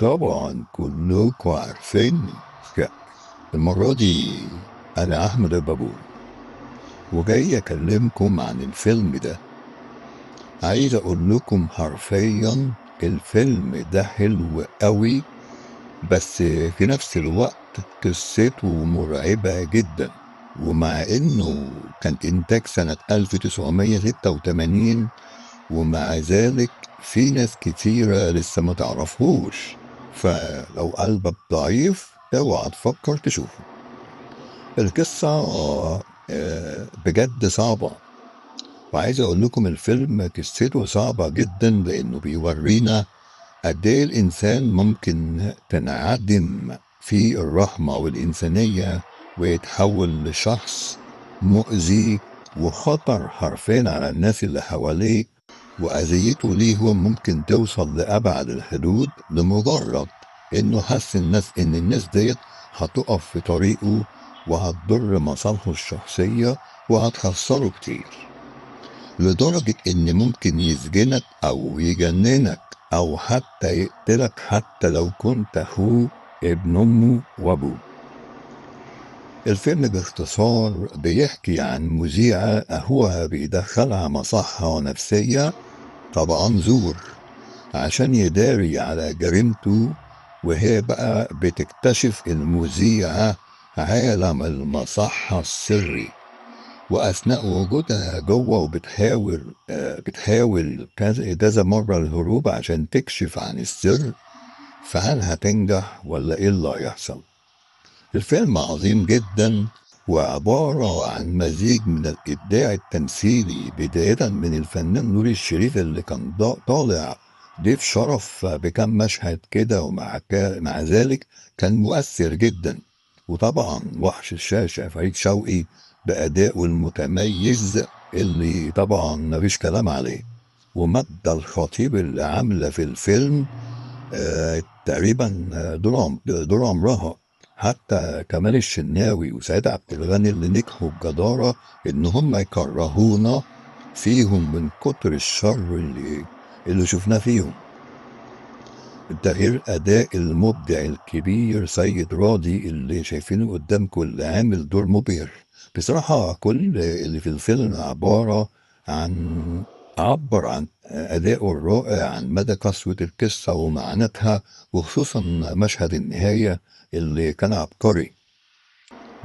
طبعا كلكم عارفيني. المرة دي أنا أحمد البابوري، وجاي أكلمكم عن الفيلم ده. عايز أقول لكم حرفيا الفيلم ده حلو قوي، بس في نفس الوقت قصته مرعبة جدا. ومع إنه كان إنتاج سنة 1986، ومع ذلك في ناس كتيرة لسه ما تعرفهوش، فلو قلبك ضعيف اوعى تفكر تشوفه. القصة بجد صعبة، وعايز أقول لكم الفيلم قصته صعبة جدا، لأنه بيورينا قد إيه الإنسان ممكن تنعدم في الرحمة والإنسانية ويتحول لشخص مؤذي وخطر حرفيا على الناس اللي حواليه، وأذيته ليهم ممكن توصل لأبعد الحدود لمجرد إنه حس الناس إن الناس ديت هتقف في طريقه وهتضر مصالحه الشخصية وهتخسره كتير، لدرجة إن ممكن يسجنك أو يجننك أو حتى يقتلك، حتى لو كنت أخوه ابن أمه وأبوه. الفيلم باختصار بيحكي عن مذيعة أخوها بيدخلها مصحة نفسية، طبعا زور، عشان يداري على جريمته، وهي بقى بتكتشف المذيعة عالم المصحة السري. وأثناء وجودها جوه وبتحاول بتحاول كذا مرة الهروب عشان تكشف عن السر، فهل هتنجح ولا إيه اللي هيحصل؟ الفيلم عظيم جدا، وعبارة عن مزيج من الإبداع التمثيلي، بداية من الفنان نور الشريف اللي كان طالع ضيف شرف بكم مشهد كده، ومع مع ذلك كان مؤثر جدا. وطبعا وحش الشاشة فريد شوقي بأدائه المتميز اللي طبعا مفيش كلام عليه، ومادة الخطيب اللي عاملة في الفيلم تقريبا دور عمرها. حتى كمال الشناوي وسيد عبد الغني اللي نجحوا بجدارة إن هم يكرهونا فيهم من كتر الشر اللي شفناه فيهم. ده غير أداء المبدع الكبير سيد راضي اللي شايفينه قدامكم، اللي عامل دور مبهر. بصراحة كل اللي في الفيلم عبارة عن عبر عن أدائه الرائع، عن مدى قسوة القصة ومعناتها، وخصوصا مشهد النهاية اللي كان عبقري.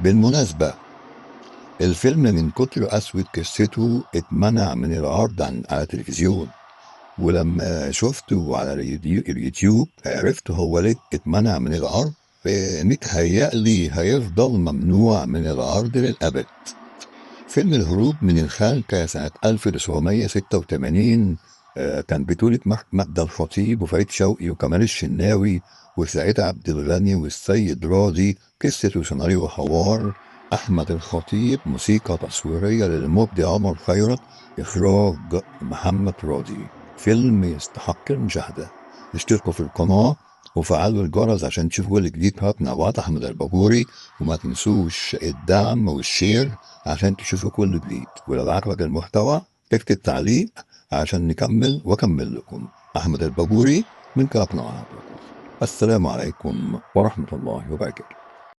بالمناسبة الفيلم من كتر قسوة قصته اتمنع من العرض على التلفزيون، ولما شفته على اليوتيوب عرفت هو ليه اتمنع من العرض. متهيألي هيفضل ممنوع من العرض للأبد. فيلم الهروب من الخانكة سنة 1986 كان بطولة ماجدة الخطيب وفريد شوقي وكمال الشناوي وسعيد عبد الغني والسيد راضي. قصة وسيناريو وحوار أحمد الخطيب، موسيقى تصويرية للمبدع عمر خيرت، إخراج محمد راضي. فيلم يستحق المشاهدة. اشتركوا في القناة وفعلوا الجرس عشان تشوفوا كل جديد مع بعض. أحمد البابوري، وما تنسوش الدعم والشير عشان تشوفوا كل جديد. ولو عجبك المحتوى اكتب تعليق عشان نكمل وأكمل لكم. أحمد البابوري من قناة. السلام عليكم ورحمة الله وبركاته.